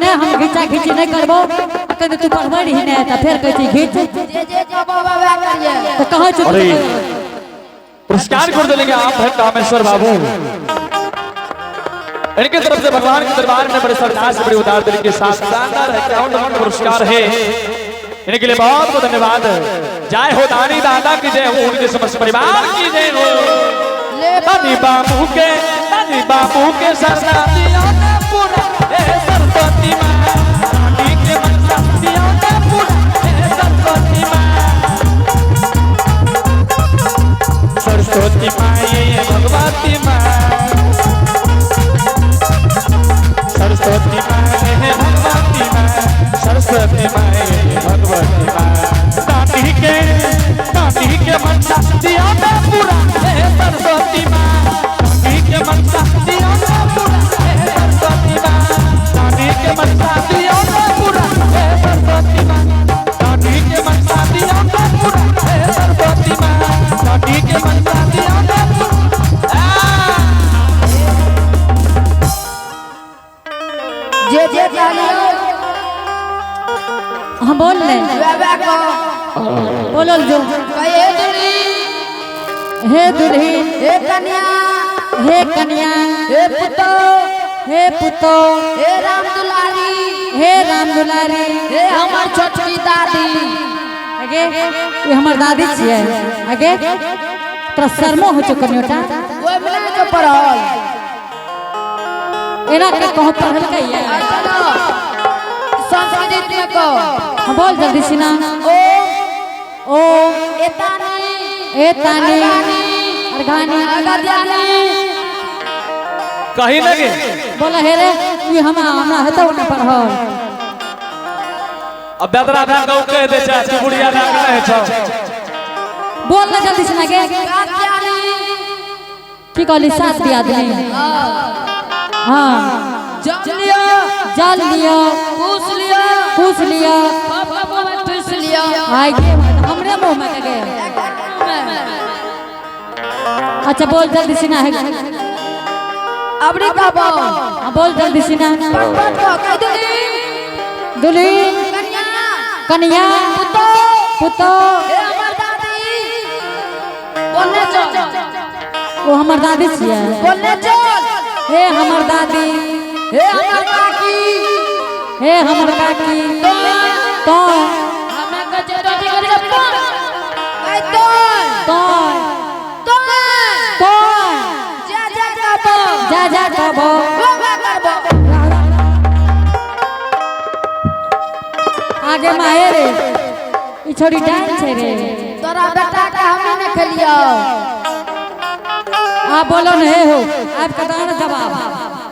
नहीं हम घिचा घिची नहीं करबो। अखन तू पढ़बै रही ने त फेर कहै छी घिच। जे जे कहबो वएह करिए। त कहै छी। अरे पुरस्कार कर देंगे आप है कामेश्वर बाबू, इनके तरफ से भगवान के दरबार में बड़े श्रद्धा से बड़ी उदार दिल के साथ शानदार 51 पुरस्कार है, इनके लिए बहुत बहुत धन्यवाद। जय हो दानी दादा की जय हो, उनके समस्त परिवार की जय हो। दानी बाबू के, दानी बाबू के सरना दिया ना पूरा हे सरस्वती माँ, दानी के मनसा दिया ना पूरा हे सरस्वती माँ। सरस्वती माँ ये भगवती माँ, सरस्वती माँ ये भगवती माँ, सरस्वती माँ ये भगवती माँ। दानी के मनसा दिया ना पूरा हे सरस्वती माँ, दानी के मनसा दिया ना पूरा हे सरस्वती माँ, दानी के मनसा दिया ना पूरा हे सरस्वती माँ, दानी के मनसा दिया ना पूरा हे सरस्वती माँ, दानी के मनसा दिया ना पूरा। जे जे कहलियो हम बोल ले वएह कह। बोलल जो। कहे दुल्ही, हे दुल्ही, हे कन्या, हे कन्या, हे पुतो, हे पुतो, हे राम दुलारी, हे राम दुलारी, हे हमर छोटकी दादी। अगे ये हमर दादी छियै। अगे तोरा शर्मो होइ छौ कनियोटा? ओहिमे नहि छौ पढ़ल। एना के कहूँ पढ़लकै ये? आ चलो संस्कृत में कहो। हाँ बोल जल्दी सिना। ओम ओम एतानी एतानी अर्घानी अगद्यानी। कहीं ना के बोला हे रे ई हम हमरा हेतौ ना पढ़ल। अब दादरा धा कहू कह दे छै तू बुढ़िया धा कह छौ। बोल ना जल्दी सिना गे। कात्यानी। की कहली सात दिया आदमी? हाँ जल लियो, जल लियो, कुश लियो, कुश लियो, बाबा में ठूस लियो। आइ गे हमरे मुंह में के गे। अच्छा बोल जल्दी सिना है। अबरी कहबो। हाँ बोल जल्दी सिना। पट पट कह। कह दुल्ही, दुल्ही, कन्या, कन्या, पुतो, पुतो, हे हमर दादी। बोलने चल। ओ हमर दादी छियै। बोलने चल। हे हमर दादी, हे हमर काकी, हे हमर काकी, तो तो हमे कहै छियै दादी करी के पर कह तो तो तो तो जा जा कहबो, जा जा कहबो, वएह करबो। आगे माहे रे ई छोरी डाइन छै रे। तोरा बेटा के हमे ने खेलियो। आ बोलो न हे हो आब के दान जवाब।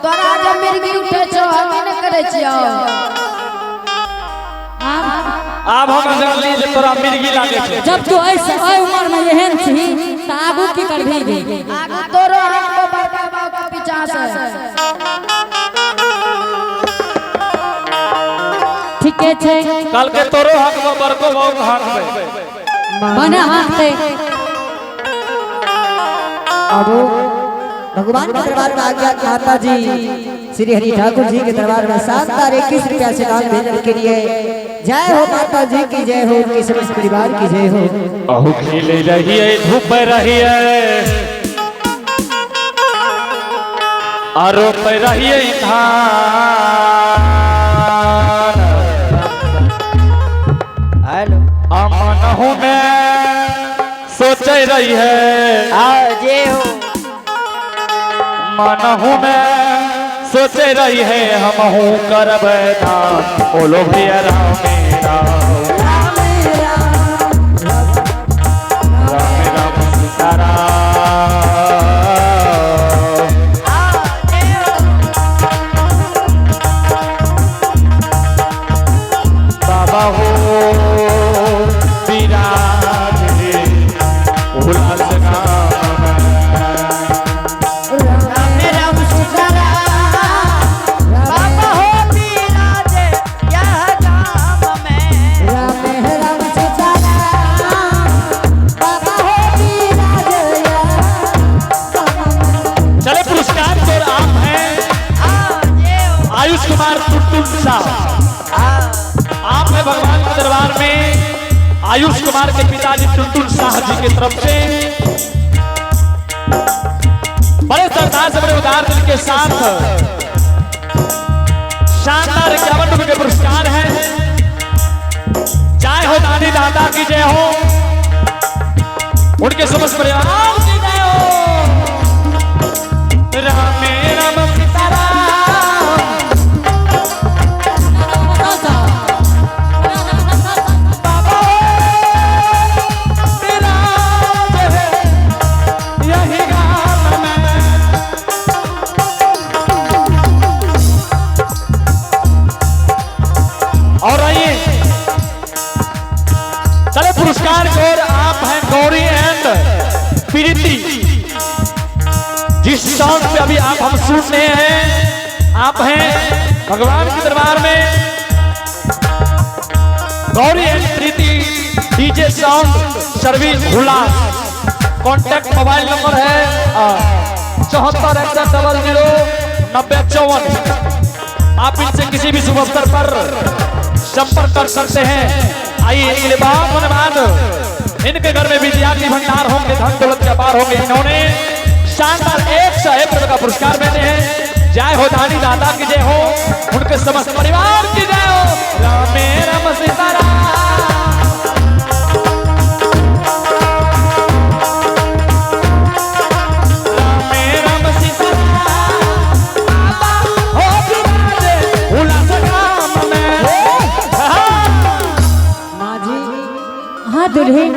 तोरा जब मिर्गी उठे छौ हमे ने करे छियो। आब हम जानली जे तोरा मिर्गी लागे छै। जब तू ऐसे ऐ उम्र में एहन छी त आगू की करबही गे? आगू तोरो हाथ को बड़का बाबू के पीछा से। ठीके छै। कल के तोरो हक में बड़को बाबू के हक में बने हाथ। अब भगवान के दरबार में आ गया माता जी श्री हरि ठाकुर जी के दरबार में शानदार 21 रुपया से दान भेजने के लिए जय हो माता जी की जय हो, उनके समस्त परिवार की जय हो। अहू खेले रहिए धूप रहिए आरोप रहिए धान। हेलो अमनहु में सोचे रही है, जय हो। मनहु में सोचे रही है हमहू करब दान। बोलो भैया राम राम राम राम सीताराम। बाबा हो विराज उल्लास नाम। राम राम सीताराम, बाबा हो विराज यह गाम में। आयुष कुमार के पिताजी टुनटुन शाह जी की तरफ से बड़े सरदार से बड़े उदार दिल के साथ शानदार 51 रुपए के पुरस्कार है। जय हो दादी दादा की जय हो, उनके समस्त परिवार की जय हो। रामे राम सीताराम। बाबा विराज है यही गाम में। और आइए चले पुरस्कार की ओर। आप हैं गौरी एंड प्रीति, जिस साउंड पे अभी आप हम सुन रहे हैं, आप हैं भगवान के दरबार में। Gauri and Preeti DJ sound service Hulas, contact mobile number है 74 61 00 90 54। आप इनसे किसी भी शुभ अवसर पर संपर्क कर सकते हैं। आइए, इनके लिए बहुत धन्यवाद। इनके घर में विद्या की भंडार होंगे, धन दौलत के अपार होंगे। इन्होंने शानदार 101 रुपए का पुरस्कार देते हैं। जय हो दानी दादा की जय हो, उनके समस्त परिवार की जय हो। रामे राम सीताराम। रामे राम सीताराम। बाबा हो विराजे हुलास ग्राम में। हाँ। माँ जी। हाँ दुल्हन।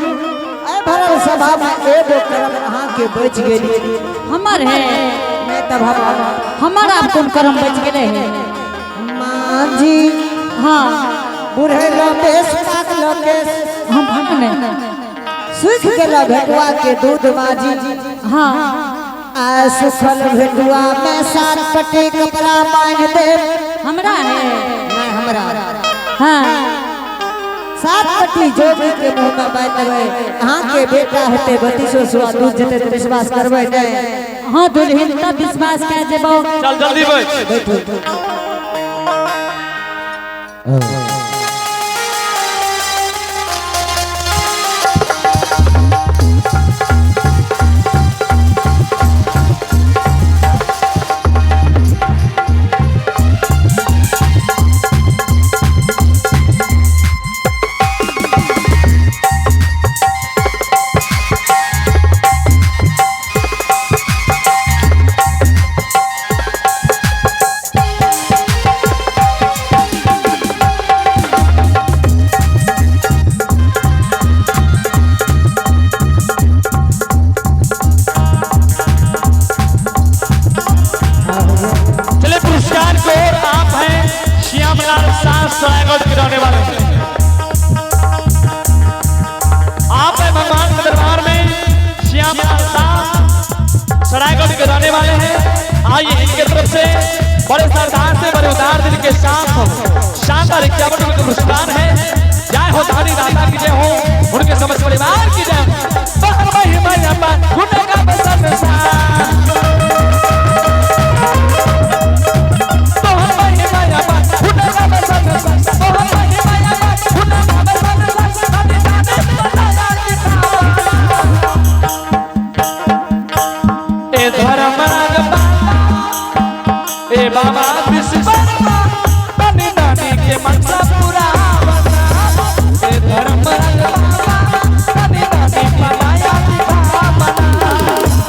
ए भरल सभा में एगो करम अहाँ के बच गेली। हमर है? मैं तब हम हमर आब कोन करम बच गेलै है? माँ जी। हाँ। बुढ़े लपेश पाक लकेश। हम नहीं। सुख गेला भेटुआ के दूध माँ जी। हाँ। आ सुखल भेटुआ में सात पट्टी कपड़ा बांध दे। हमरा है? नहीं, हमरा। हाँ। सात पट्टी जोगी के मुंह में बांध देबै, अहाँ के बेटा हेतै 32 सुआ दूध जेतै तऽ विश्वास करबै नहि? हाँ दुल्हन, तब विश्वास कए जेबौ। चल जल्दी बैठ। बैठू। चले पुरस्कार को और आप हैं श्यामलाल शाह, सरायगढ़ के रहने वाले हैं। आप हैं भगवान के दरबार में श्यामलाल शाह, सरायगढ़ के रहने वाले हैं। आइए, इनके तरफ से बड़े सरदार से बड़े उदार दिल के साथ शानदार 51 रुपए का पुरस्कार है। जय हो दादी दादा की जय हो, उनके समस्त परिवार की जय हो। बाहर महिमा गुण का संसार। तोहर महिमा अपार, गुण का संसार। तोहर महिमा अपार, गुण का संसार। दादी दादी दादा की ए धर्मराज बाबा, ए बाबा विश्वकर्मा, दानी दानी के मनसा पूरा बना। ए धर्मराज बाबा, दानी दानी बनाया बना।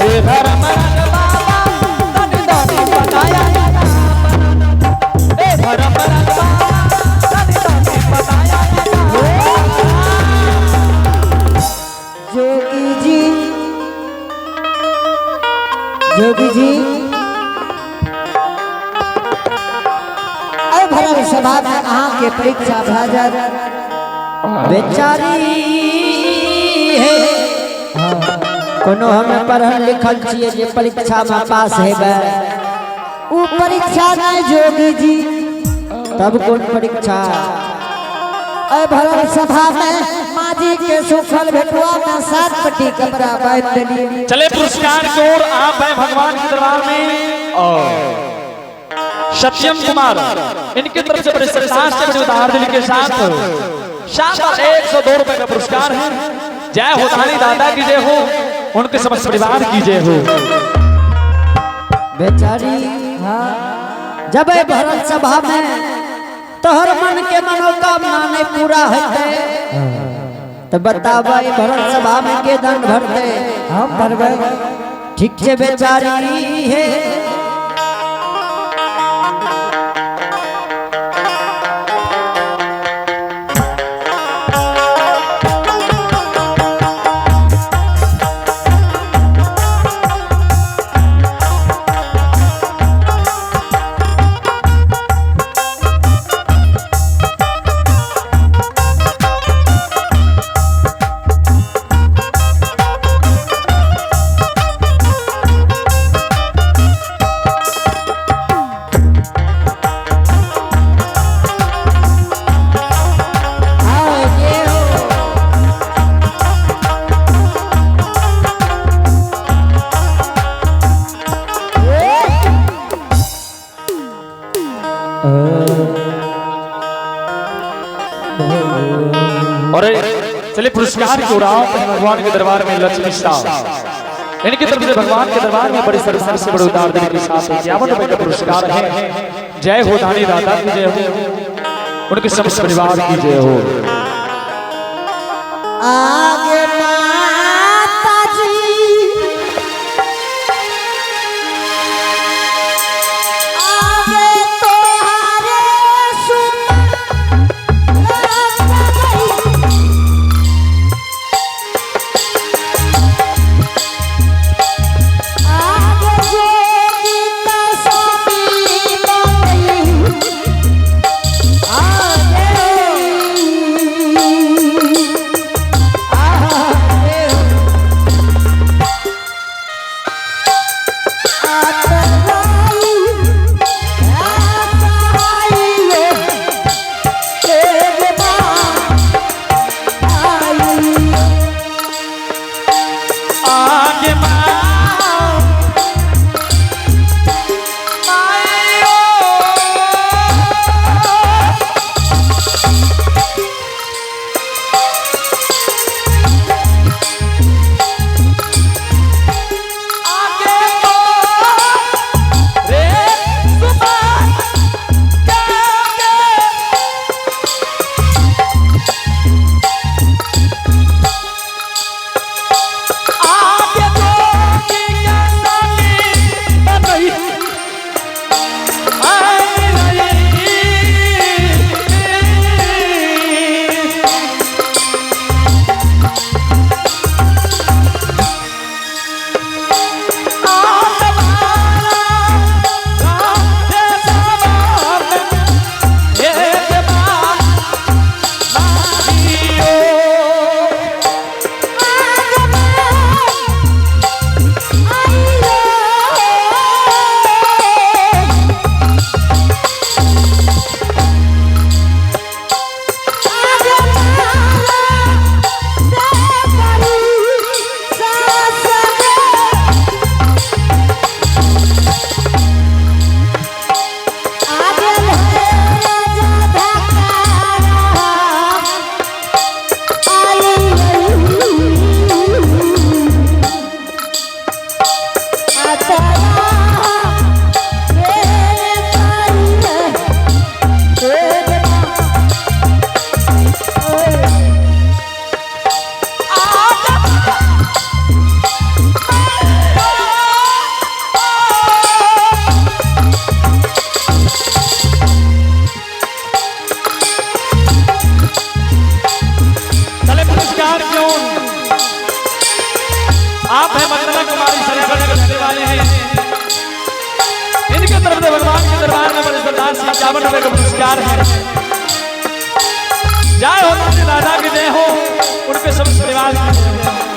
ए धर्मराज बाबा, दानी दानी बनाया बना। ए धर्मराज बाबा, दानी दानी बनाया। जोगी जी, जोगी जी, अरे भरल सभा में अहाँ के परीक्षा भए जात बेचारी हे। कोनो हमें पढ़ल लिखल छियै जे परीक्षा में पास हेबै? उ परीक्षा नहीं जोगी जी। तब कोन परीक्षा? अरे भरल सभा में माँ जी के सुखल भेटुआ में सात पट्टी कपड़ा बांध देली। चले पुरस्कार की ओर। आप हैं भगवान के दरबार में और सत्यम कुमार, इनकी तरफ से बड़े श्रद्धा से बड़े उदार दिल के साथ। शानदार 102 रुपए का पुरस्कार है। जय हो दानी दादा की जय हो, उनके समस्त परिवार की जय हो। बेचारी हाँ जब भरल सभा में तोहर मन के मनोकामना नहीं पूरा होते तो बताबे भरल सभा में के दंड भरते? हम भरबै। ठीक छै बेचारी हे। आओ ये हो। और चलिए पुरस्कार की उड़ाव पे भगवान के दरबार में लक्ष्मी साहब, इनकी तरफ से भगवान के दरबार में बड़े सरकार से बड़े उदार दिल के साथ 51 रुपए का पुरस्कार है। जय हो दानी दादा की जय हो, उनके समस्त परिवार की जय हो। आगे माता जी आगे तोहारे आगे जोगी कसमी बनई आगे चले पुरस्कार क्यों आप है वंदना कुमारी सरेगढ़ के रहने वाले हैं। इनके तरफ से भगवान के दरबार में बड़े सरदार सिंह 51 रुपए का पुरस्कार है। जय हो दादा की जय हो, उनके समस्त परिवार की जय हो।